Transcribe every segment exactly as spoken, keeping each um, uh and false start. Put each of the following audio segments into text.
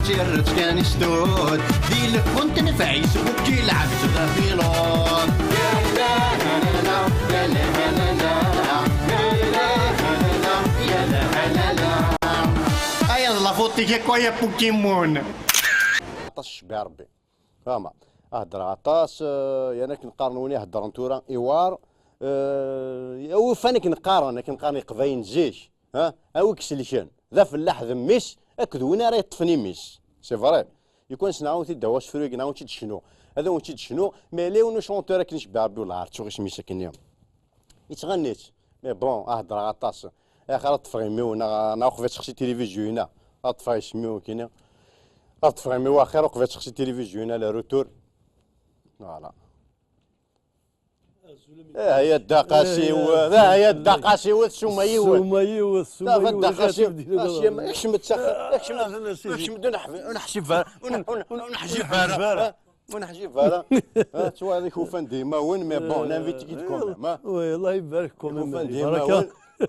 Tirret kan istud, di lkun tenfeɛ-is bukki lɛebd d apilun. Aya d la faute-ik akk, ay a Pokémon. Aṭas ccbi Rebbi. Fahma. Heddreɣ aṭas, eh, yan akken qqaren win iheddren tura, iwar, eh, ufan akken qqaren, akken qqaren Iqbayliyen zik. Ha? A wi iselken, d afellaḥ d mmi-s, akked win ara yeṭṭfen imi-s. C'est vrai. Yukan sneɣ-awen-t-id daw asefru-agi, neɣ awen-tt-id-cnu. Ad awen-tt-id-cnu, mais yella yiwen uchanteur akken icebbeɛ Abdullah, ar ttuɣ isem-is akken-nni. Yettɣenni-tt. Mais bon, a heddreɣ aṭas. Axir ad ṭṭfeɣ imi-w, neɣ, neɣ uqbel ad texsi tilivizyu-ina. Ad ṭṭfeɣ isem-iw, kini. Ad ṭṭfeɣ imi-w axir uqbel ad texsi tilivizyu-ina, le retour. Voilà. Ah, ya Dda Qasi, eh, ah, ya Dda Qasi, tsuma yiwet. Tsuma yiwet, tsuma yiwet, Dda Qasi. Kecmet s axxam, kecmet, kecmet-d, ur neḥ-, ur neḥsib ara, ur neḥ-, ur neḥ-, ur neḥsib ara, ah, ur neḥsib ara. Ah, ttwayeḍ ikufan d imawen, mais bon, l'invité-k-id quand même, ah. Oui, Allah ibarak quand même. Ikufan d imawen.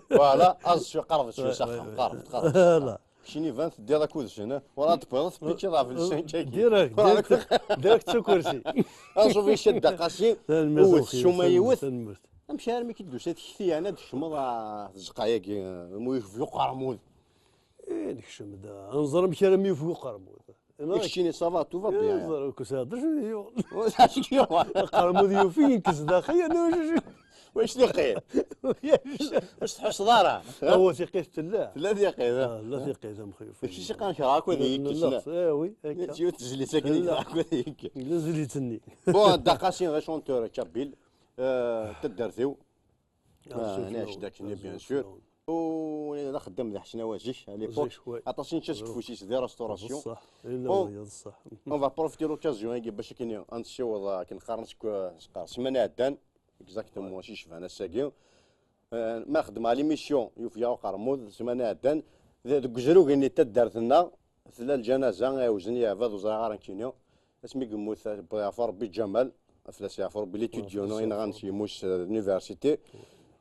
Voilà, aẓ, qerrbet s axxam, qerrbet, qerrbet. Voilà. Keččini iban teddiḍ akked-sen, eh? Ur ad d-tewwiḍ tpikkiḍ ɣef lsank-agi. Direct, direct, direct s ukersi. Anṣuf i Dda Qasi, tanemmirt, wet, ssuma yiwet. Tanemmirt. Amek armi k-id-tusa tekti-a ad d-tkecmeḍ, ah, tzeqqa-agi, eh, mu yekfi uqermud? Eh, nekcem-d, ah, ad nẓer amek armi yufeg uqermud. Keččini, ça va, tout va bien. Ẓer, ur k-sɛiḍ acu d-yuɣ. Aqermud yufeg, yenkes daxel, yerna ulac acu. Wac t-iqqim? Ur tḥusseḍ ara. Awa, tiqqit tella. Tella tiqqit, ah. Ah, tella tiqqit, am xiyuf. Kečč si qan kra akk ad yekkes. Eh, oui, akka. Yiwet tezlit akken i kra akk ad yekkes. Tella tezlit-nni. Bon, Dda Qasi d achanteur kabyle. Euh, taddart-iw. Ah, ah, neɛc dakini, bien sûr. U d axeddam d Ḥsen Awazik, à l'époque. Zik, ouais. Aṭas i nečča seg ufus-is di restauration. Bon, on va profiter l'occasion-agi bac akken ad nessiweḍ, akken qqaren seg, seg ssmana iɛeddan. Exactement, acu yecban ass-agi. Euh, ma xedmeɣ l'émission Yufeg-aɣ uqermud, ssmana iɛeddan, de-, deg uzrug-nni n taddart-nneɣ, tella lǧanaza i iwzen yeɛbad, ur ẓriɣ ara nekkini. Asmi yemmut, wwiɣ ɣef Rebbi Ǧamal, fell-as yeɛfu Rebbi, l'étudiant, yenɣan s yemmu-s, euh, l'université.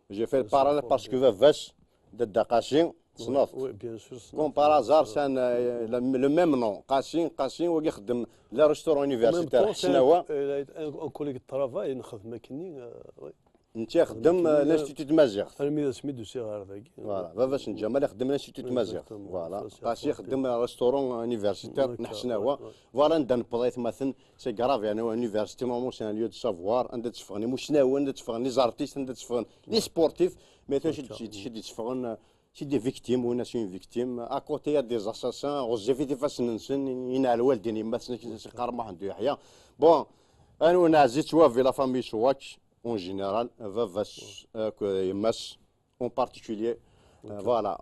J'ai fait le parallèle parce que baba-s, Dda Qasi, tessneḍ-t. Oui, bien sûr, ssneɣ-t. Comme par hasard, c'est un, euh, le, le même nom, Qasi, Qasi, wagi ixeddem le restaurant universitaire, Ḥesnawa. En même temps, c'est un, un, un collègue de travail, nxeddem akkenni, euh, oui. Netta ixeddem, euh, l'Institut de Maziɣt. Armi d asmi d-usiɣ ɣer dagi. Voilà, baba-s n Ǧamal ixeddem l'Institut de Maziɣt. Exactement. Voilà. Qasi ixeddem restaurant universitaire n Ḥesnawa. Voilà, anda newweḍ aytmaten, c'est grave, yani, université, normalement, c'est un lieu de savoir, anda tteffɣen imusnawen, anda tteffɣen les artistes, anda tteffɣen les sportifs, mais tura, c'est des victimes, winna c'est une victime, à côté, il y a des assassins, ɣezzifit ifassen-nsen, yenɛel walden yemma-tsen, akken i s-yeqqar Muḥend Uyeḥya. Bon, anwa neɛzi, ttwabi la famille Souac, en général, baba-s, euh, que yemma-s, en particulier. Euh, voilà.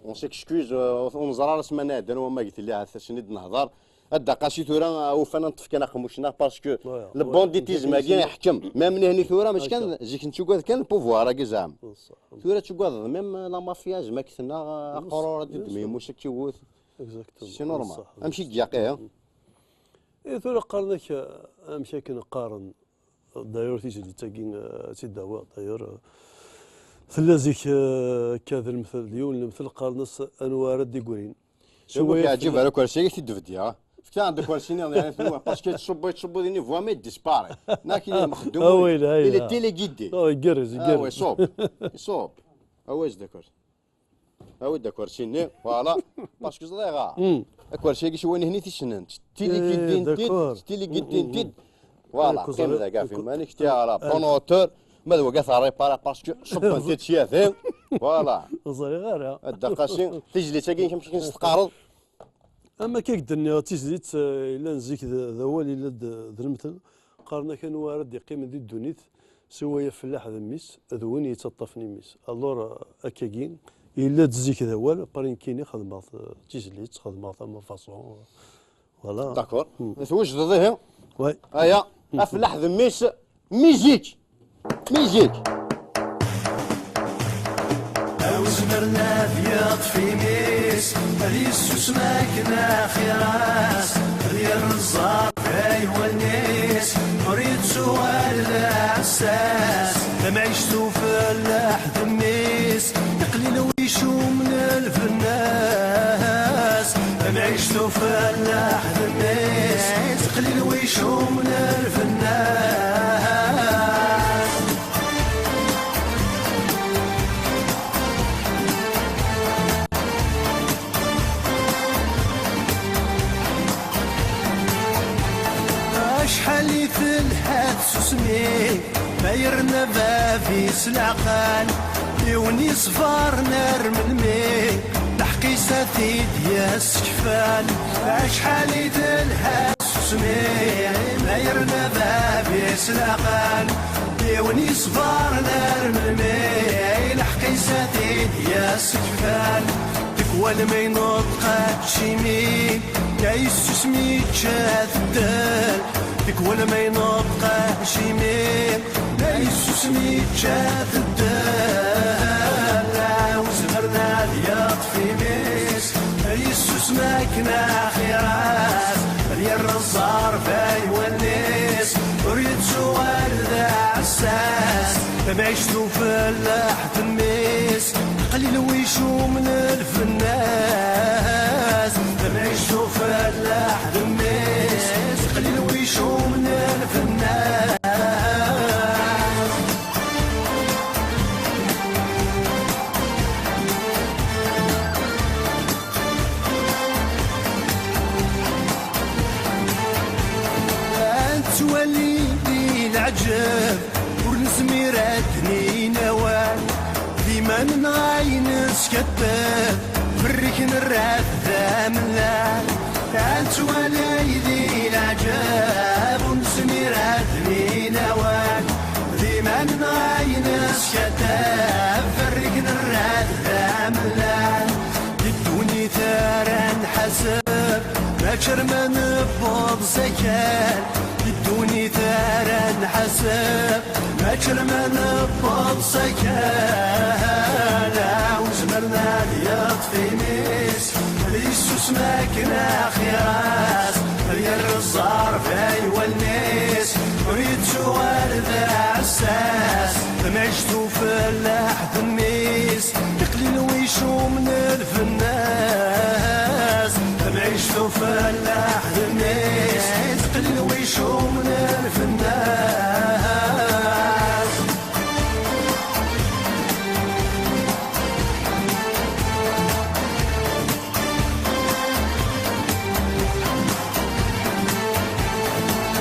On s'excuse, euh, ur neẓra ara ssmana iɛeddan wamma g telli ahat ass-nni d-nehḍer. A Dda Qasi tura, euh, ufan ad neṭṭef kan aqemmuc-nneɣ, parce que le banditisme-agi iḥkem. Même nihni tura, mačči kan zik nettugad kan le pouvoir-agi zeɛma. Tura tettagadeḍ même la mafia, zeɛma ad k-tenɣ, euh, aqrur ad d-iddem yemma-s ad k-iwwet. Exactement. C'est normal. Amek i iga, eh? Eh, tura qqaren-ak, euh, amek akken qqaren. D'ailleurs, tizlit-agi, euh, ad tt-id-awiɣ, d'ailleurs, euh, tella zik, euh, akka d lemtel, d yiwen lemtel qqaren-as anwa ara d-iggrin. Ur k-yeɛǧib ara ukersi-agi, t-id-bdiɣ. Fkiɣ-d akersi-nni, parce que yettṣubbu, yettṣubbu din, il faut jamais disparaît. Nak, il est mexdum, ah, oui, là, il est téléguidé. Ah, igerrez, ah, igerrez. Ouais, iṣub. Iṣub. Ah, ouais, d'accord. Awi-d akersi-nni, voilà. Parce que ẓriɣ, ah, akersi-agi s waynihen i t-ssnen. Tili giddin-t-id, tili giddin-t-id. Voilà, qqim da, gaf iman-ik, ti, voilà, bon auteur. Ma d wagi ad t-rripariɣ, parce que ṣubbent-id syaten. Voilà. Ur ẓriɣ ara. A Dda Qasi, tizlit-agi, amek i s-teqqareḍ? Am akka i k-d-nniɣ, d tizlit, eh, yellan zik d, d awal, yella d, d lemtel. Qqaren-ak anwa ara d-iqqimen di ddunit, siwa afellaḥ d mmi-s, d win yettaṭṭafen imi-s. Alors, eh, akkagi, yella-d zik d awal, après nekkini xedmeɣ, eh, tizlit, xedmeɣ tama façon, eh, voilà. D'accord. Twejdeḍ ihi? Ouais. Aya, afellaḥ d mmi-s, musique. Musique. Awezmer ad yeṭṭef imi-s, ad yessusem akken axir-as, ad yerr ẓẓerf ay wallen-is, ur yettuɣal d aɛessas. Tamɛict ufellaḥ d mmi-s, iqlil wi icumen lbennas. Tamɛict ufellaḥ Leḥdem-is, qlil wicum n lfennas. Acḥal i telha tsusmi, ma yerna bab-is leɛqel, yiwen yeṣbaren ar melmi, lḥeqq-is ad t-id-yessekfal. Acḥal i telha tsusmi, ma yerna bab-is leɛqel, yiwen yeṣbaren ar melmi, lḥeqq-is ad t-id-yessekfal. Tikwal ma ineṭq acimi, la yessusmi yečča-t ddel. Tikwal ma ineṭq acimi, la yessusmi yečča-t ddel. Ur zemren ad yeṭṭef imi-s, yessusem akken axir-as, ad yerr ẓẓerb ay wallen-is, ur yettuɣal d aɛessas. Tamɛict ufellaḥ d mmi-s, qlil wicum n lfennas. Tamɛict ufellaḥ d mmi-s, qlil wicum n lfennas. Ad nettwali di leɛǧeb, ur nezmir ad d-nini awal. D iman-nneɣ ay neskaddeb, berrik nerra-t d amellal. Ad nettwali di leɛǧeb, ur nezmir ad d-nini awal. D iman-nneɣ ay neskaddeb, berrik nerra-t d amellal. Di ddunit ara nḥaseb, mačči arma newweḍ s akal. Di ddunit ara nḥaseb, mačči arma newweḍ s akal. Ur zemren ad yeṭṭef imi-s, ad yessusem akken axir-as, ad yerr ẓẓerb ay wallen-is, ur yettuɣal d aɛessas. Tamɛict ufellaḥ d mmi-s, iqlil wicum n lfennas. Tamɛict ufellaḥ d mmi-s, iqlil wicum n lfennas.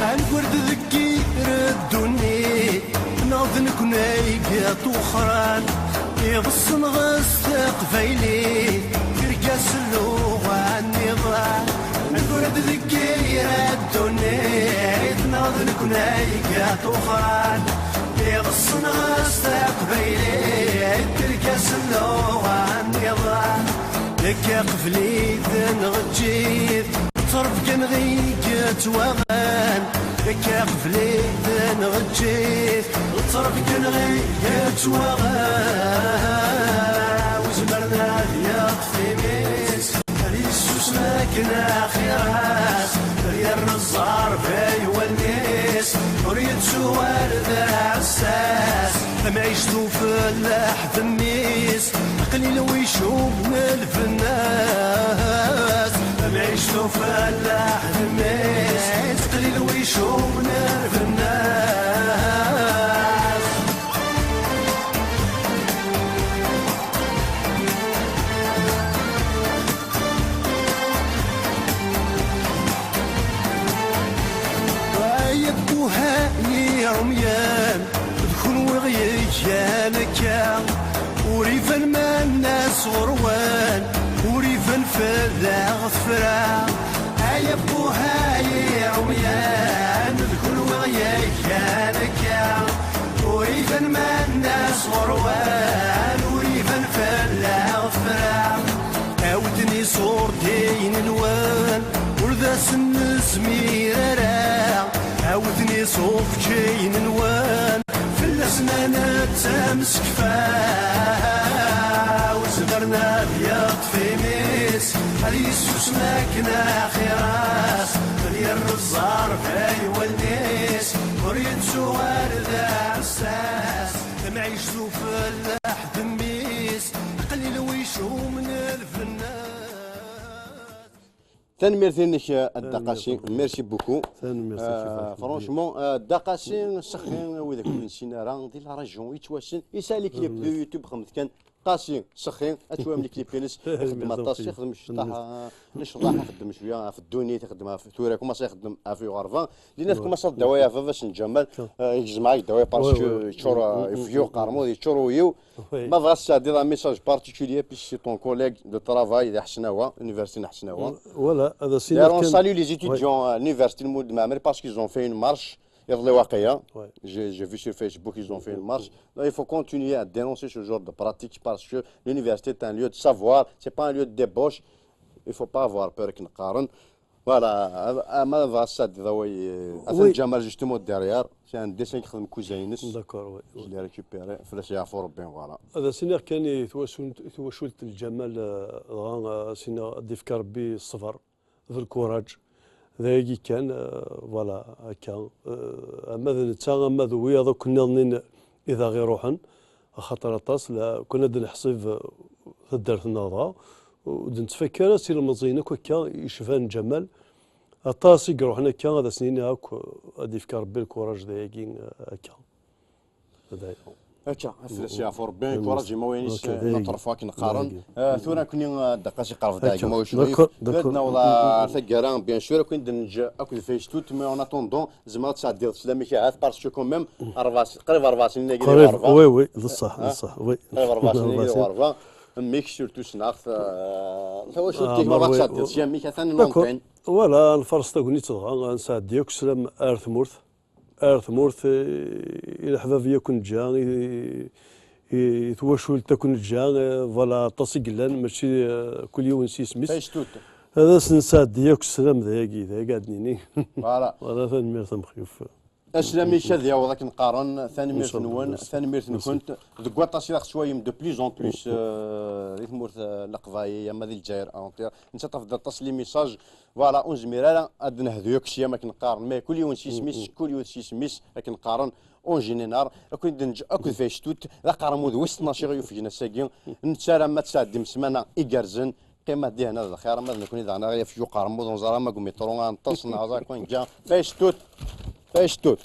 Ad negred deg yir ddunit, neɣ d nekkni ay yeṭṭuxran, iḍessen ɣes teqbaylit, tirga s lluɣa nniḍen. Ad negred deg yir ddunit, neɣ d nekkni ay yeṭṭuxran, iḍessen ɣes teqbaylit, tirga s lluɣa nniḍen. Akka qbel-it neɣ eǧǧ-it, ttrebgan ɣi yettwaɣan. Akka qbel-it neɣ eǧǧ-it, ttrebgan ɣi yettwaɣan. Ur zemren ad yeṭṭef imi-s, ad yessusem akken axir-as, ad yerr ẓẓerb ay wallen-is, ur yettuɣal d aɛessas. Tamɛict ufellaḥ d mmi-s, qlil wicum n lfennas. Tamɛict ufellaḥ d mmi-s, qlil wicum n lfennas. Ay abbuh ay iɛumyan, d kunwi ɣ-yeggan akka, ur iban manna s ɣur-wen, ur iban fell-aɣ tefra. Ay abbuh ay iɛumyan, d kunwi ɣ-yeggan akka, ur iban manna s ɣur-wen, ur iban fell-aɣ tefra. Awten iṣurdiyen-nwen, ur d asen-nezmir ara. Awten iṣufkiyen-nwen, fell-asen ad nettemsekfa. Ur zemren ad yeṭṭef imi-s, ad yessusem akken axir-as, ad yerr ẓẓerb ay wallen-is, ur yettuɣal d aɛessas. Tamɛict ufellaḥ d mmi-s, qlil wicum n lfennas. Tanemmirt-inek, a Dda Qasi. Merci beaucoup. Tanemmirt. Franchement, a Dda Qasi, sexi, wid akk ur nessin ara, di la région, yettwassen, yesɛa les clips de YouTube, xedmet kan Qasi, sexi, ad twalem les clips-ines, ixeddem aṭas, ixeddem cṭaḥ, ncḍaḥ, ixeddem cwiya ɣef ddunit, ixeddem ɣef tura, commence ixeddem ɣef uɣerba. Lina tkumaṣ ad d-away ɣef baba-s n Ǧamal, yegzem-aɣ-d away parce que yeččur, yefgi uqermud, yeččur uyiw. Ma bɣa tesɛeddiḍ un message particulier, puisque c'est ton collègue de travail di Ḥesnawa, université n Ḥesnawa. Voilà, ad as-iniɣ kan. D'ailleurs, on salue les étudiants à l'université Lmulud Mɛemmri parce qu'ils ont fait une marche iḍelli waqila. J'ai vu sur Facebook, ils ont fait une marche. Donc, il faut continuer à dénoncer ce genre de pratique parce que l'université est un lieu de savoir, c'est pas un lieu de débauche. Il faut pas avoir peur akken qqaren. Voilà, ma bɣa tesɛeddiḍ away, atan Ǧamal justement derrière, c'est un dessin yexdem kuza-ines. D'accord, oui. Je l'ai récupéré, fell-as yeɛfu Rebbi, voilà. Ad as-iniɣ kan i twacult n Ǧamal, dɣa ad as-iniɣ ad d-ifk Rebbi ṣṣber d lkuraǧ. D ayagi kan, voilà, akka. Ama d netta, ama d wiyaḍ akk nniḍen i d aɣ-iruḥen, axaṭer aṭas, la, kun ad neḥsib taddart-nneɣ dɣa, ur d-nettfakka ara s ilmeẓyen akk akka yecban Ǧamal. Aṭas i iruḥen akka, ad asen-iniɣ akk, ad ifk Rebbi lkuraǧ d ayagi, akka. Akka, fell-as yeɛfu Rebbi, kuraǧ imawayen-is, n aṭref akken qqaren. Tura nekkni, a Dda Qasi, qerreb-d ɣer gma Ucrif. Tura ad naweḍ ɣer taggara, bien sûr, akken d-neǧǧ akked Faystut, mais en attendant, tzemreḍ ad tesɛeddiḍ sslam-ik ahat, parce que quand même, qrib rebɛa snin-agi di Ɣerba. Oui, oui, d ṣṣeḥ, d ṣṣeḥ, oui. Qrib rebɛa snin-agi di Ɣerba. Mmi-k, surtout ssneɣ-t, tawacult-ik, ma bɣa tesɛeddiḍ sya, mmi-k, atan l'antenne. Voilà, nfaṛes tagnit dɣa, ad nesɛeddi akk sslam ar tmurt. Ar tmurt, i leḥbab i akk neǧǧa, i twacult akk neǧǧa, voilà, aṭas i yellan, mačči kul yiwen s yisem-is. Ad asen-nesɛeddi akk sslam d ayagi, d ayagi ad d-nini. Voilà. Voilà, tanemmirt a Mexyuf. Aslam-ik ad yaweḍ akken qqaren, tanemmirt-nwen, tanemmirt-nkent. Deg waṭas i aɣ-tettwalim de plus en plus, di tmurt n Leqbayel, ama di Lezzayer entière. Netta tafeḍ aṭas les messages. Voilà, ur nezmir ara ad d-nehdu akk sya akken qqaren, mais kul yiwen s yisem-is, kul yiwet s yisem-is akken qqaren, en général, akken d-neǧǧ akked Faystut, d aqermud wis tnac i ɣ-yufgen ass-agi, nettarra ma ad tesɛeddim ssmana igerrzen, qqim ad dihna d lxir, ama d nekkni daɣen ad ɣ-yafeg uqermud, ur neẓra ma deg umiṭru ad neṭṭes, neɣ ad neǧǧa. Faystut! Faystut!